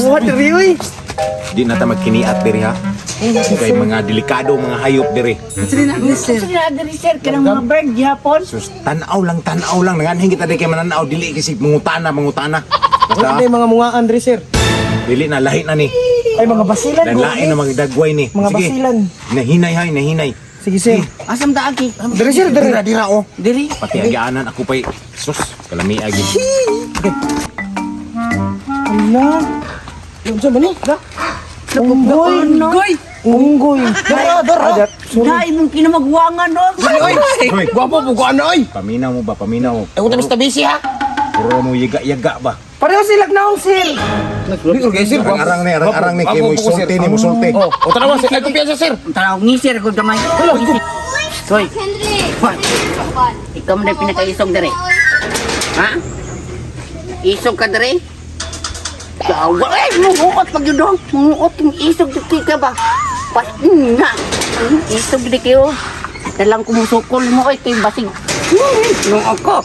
What really? Di na ta magkiniat diri ha. Kay mga delikado mga hayop diri. Sir, diri sir, kanang mga bird gihapon. Sus, tanaw lang, tanaw lang. Nanganhin kita diri kay mananaw dili kasi mangutana, mangutana. Wala Basta na yung mga mungaan diri, sir. dili na lahi na ni. Ay, mga basilan. Lain na mga dagway ni. Mga Sige. basilan. Nahinay hay, nahinay. Sige, sir. Asam ta aki? Diri, sir, diri. Dira dira oh. Diri. Pati agianan ako pay sus, kalami agi. Ala. Yung sa mani? Unggoy. Unggoy. Unggoy. Dara, dara. Dai mong kinamagwangan no. Hoy, Gwapo po ko ano oy. paminaw mo ba, paminaw mo. Ay, ko ta busy ha. Puro mo yaga-yaga ba. Pareho sila naong, sir. Di ko sir. Arang-arang ni, arang-arang ni kay mo isulti ni mo sulti. Oh, o tanawa sir, ay kumpiyansa sir. Tanaw ni sir ko gamay. Soy, Henry! What? Ikaw man ang pinakaisog diri. Ha? Isog ka diri? Yawa, eh, munguot pag yun dong. Munguot yung isog di ka ba? Pas na. Isog di kayo. Dalang kumusukol mo ay kay basig. Nung ako.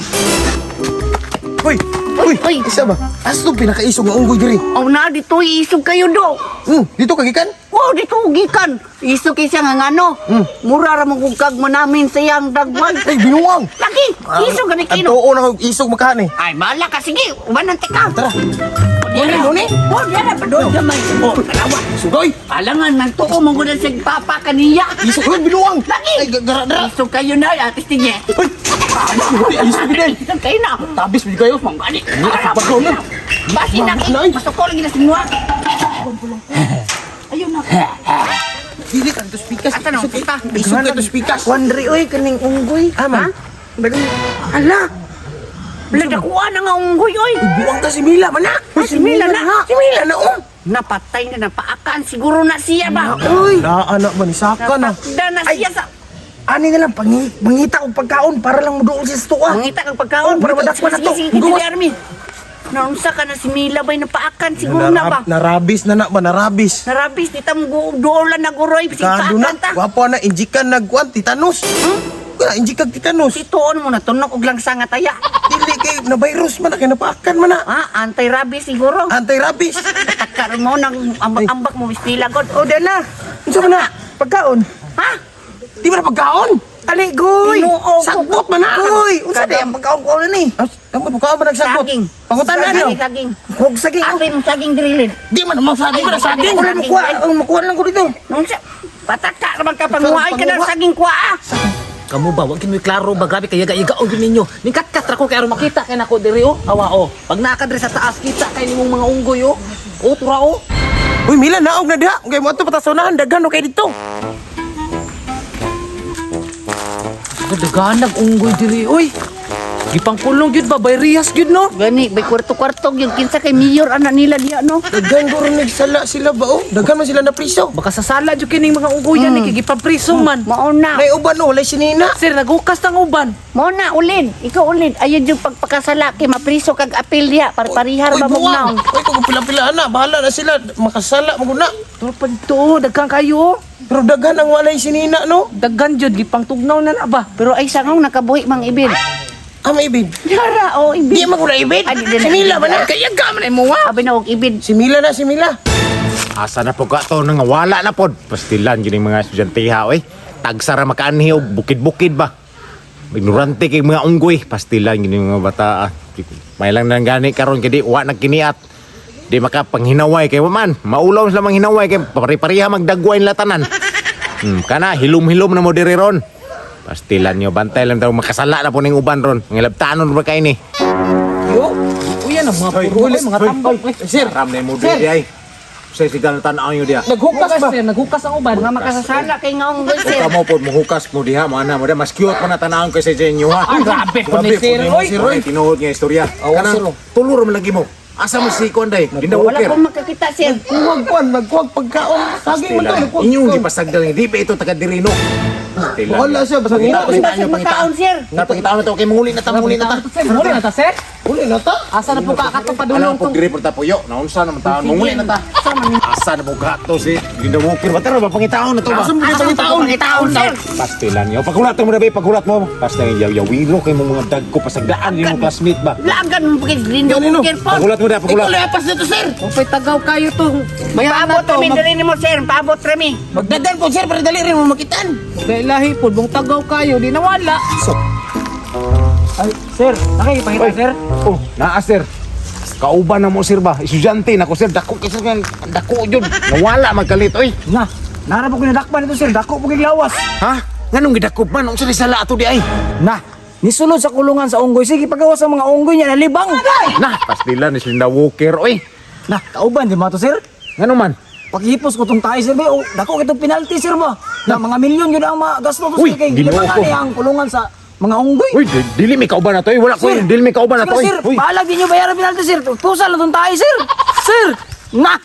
Uy, Uy, uy. Isa ba? Asto pinakaisog nga unggoy diri. Aw na dito isog kayo do. Dito ka gikan? Wow, dito gikan. Isog kay siya nga ngano. Mura ra mo kung kag mo namin sa iyang dagwag. Ay, binuang. Lagi, isog ka ni Ang Kino. tuo na kog isog makahan eh. Ay, bala ka. Sige, ubanan ka. Tara. Dole, dole. Oh, diyan na, padol gamay. Oh, tanawa. Sugoy. Alangan, nagtuo mo ko na sa papa kaniya. Isog oy, binuang. Lagi. Ay, gara dara. Isog kayo na, atis tingin. Uy. Ay, ayos ko din. Isog kayo na. Tabis bid kayo. Mangani. Pagkaon na. Basi na na, ay. kayo. Masukol lagi na simua. Ayun na. Dili ka dito spikas. Asa na, punta? Isog ka to spikas. Wandri, oy, kaning unggoy. Aman. Ala. Wala nakuha na nga unggoy, oy. Buang ta si Mila manak. Uy, si Mila na. Si Mila na oh. Napatay na napaakan. Siguro na siya ba? Uy. Na anak ba ni Saka na. Napatda na siya sa. Ani na lang, pangita og pagkaon para lang muduol siya sa tuwa. Mangita kang pagkaon. Oh, para madakpan na to. Sige, sige, sige, Army. Naunsa ka na si Mila ba'y napaakan? Siguro na ba? Narabis na na ba narabis. Narabis, di tam duolan na guroy. Sige, Kado na. paakan ta. Gwapo na injikan nagkuan tetanus. Hmm? Kana injikag tetanus. Si tuon mo na, tunok og lang nga taya. Dili kay na virus man na kay napaakan man na. Ah, anti-rabies siguro. Anti-rabies. Takar mo nang ambak-ambak mo, Miss Mila god. O, dyan na. Unsa man na? Pagkaon. Ha? Di ba na pagkaon? Ali, goy. Tinuo. Sagbot man na. Goy, unsa di ang pagkaon ko na ni? Ah, Ang pagkaon man nagsagbot. Saging. Pangutan na no. Saging, saging. Huwag saging. Ate mong saging dirilin. Di man mo saging man na saging. Wala makuha, ang makuha lang ko dito. Nung sa pataka naman ka panguhay ka ng saging kuha. Ah. Kamu ba, wag kinoy klaro ba, grabe kay yaga-yaga og ninyo. Ningkat-kat ra ko kay aron makita kay nako diri oh. Awa oh. Pag naa ka diri sa taas kita kay nimong mga unggoy oh. Oh, tura oh. Uy Mila naog na diha. Kay mo ato patasunahan daghan no kay dito. Daganag unggoy diri oy. Gipangkulong gyud ba bay riyas gyud no? Gani, bay kwarto-kwarto gyud kinsa kay mayor ana nila diha no. Daghan guro nagsala sila ba oh. Daghan man sila na priso. Baka sasala jud kining mga unggoyan ni kay gipapriso man. Mao na. Nay uban no, walay sinina. Sir, naghukas ng uban. Mao na ulin. Ikaw ulin. Ayun yung pagpakasala kay mapriso kag apil diha para parihar Uy, ba mong buwang. naong. Uy, kung pila-pila na, bahala na sila. Makasala, maguna. Turo pa dito, oh. Daghan kayo oh. Pero daghan ang walay sinina, no? Daghan jud gipangtugnaw na na ba. Pero ay sangong nakabuhi mang ibin. Ah, may ibid. Dara o ibin. Di man ko na ibid. Ay, di na. Si Mila ba na? Kaya ka man mo nga. Abi na og ibin. Si Mila na, si Mila. Asa na po ka to nang wala na pod. Pastilan gini mga estudyante ha oy. Tagsara makaanhi og bukid-bukid ba. Ignorante kay mga unggoy. Pastilan gini mga bata. Ah. May lang nang gani karon kay di wa nagkiniat. Di makapanghinaway kay man. Maulaw sila manghinaway kay pare-pareha magdagway nila tanan. Kana hilom-hilom na mo diri ron. Pastilan nyo, bantay lang daw makasala na po ning uban ron. Mga labtanon ba kay ni? Yo. Uy, yan ang mga puro oy, mga tambal. Oy. Sir, ram na mo diri ay. Sa sigal tan-aw nyo diha. Naghukas ba? Sir, naghukas ang uban. Mga makasasala kay ngaong O sir. kamo po, muhukas mo diha, mo ana mo diha. Mas cute pa na tanawon kaysa sa inyo ha. Ah, grabe po ni sir. Oy, oy, tinuod nga istorya. Oo, Kanang sir, oh. tulor man lagi mo. Asa mo si Konday? Linda Wala Walker. ko makakita sir. Kuwag, kuwan, nagkuwag pagkaon. Saging man to, nagkuwag. Inyong gipasagdal nga di pa ito taga diri no. Wala siya basta ngita. Basta makaon, sir. Napakitaan na to kay manguli na ta, manguli na ta. Sir, muli na ta, sir. Uli na ta. Asa na po ka katong padulong Alam po tong diri po tapuyo. Naunsa naman taon manguli na ta. Asa na po ka to si Linda Walker ba tara ba pangitaon na to ba? Asa mo pangitaon? Pangitaon, sir. Pastilan niyo. Paghulat mo na ba, paghulat mo. Basta yaw yawilo kay mong mga dagko pasagdaan yung classmate ba. Lagan mo kay Lindo Ganino. Walker po. Paghulat mo na, paghulat. Ikaw lapas na to, sir. Upay tagaw kayo to. Bayaran na Paabot to. kami diri nimo, sir. Paabot kami. Magdadan po, sir, para dali rin mo makitaan. Dahil lahi po, bung tagaw kayo, di nawala. Ay, sir, nakikipangita, sir. Oh, naa sir. Kauban na mo sir ba? Estudyante na ko sir, dako kay sir nga, dako jud. Nawala magkalit oy. Na, nara po kinadakpan ito sir, dako po giglawas. Ha? Nganong gidakop man unsa ni sala ato di ay? Na, nisulod sa kulungan sa unggoy. Sige, pagawas sa mga unggoy niya, nalibang. Nah, pastilan ni Linda Walker oy. Na, kauban di ba to sir? Ngano man? Paghipos ko tong tayo sir ba, oh, dako kitong penalty sir ba? Na mga milyon yun ang mga gasto to Uy, sir kay Ginoo libangan ko. niya ang kulungan sa mga unggoy. Uy, dili may kauban na to oy. Wala ko, Sir. dili may kauban na to Sige, oy. sir, Uy. balag din nyo bayaran penalty sir. Pusa lang tong tayo sir. Sir, na.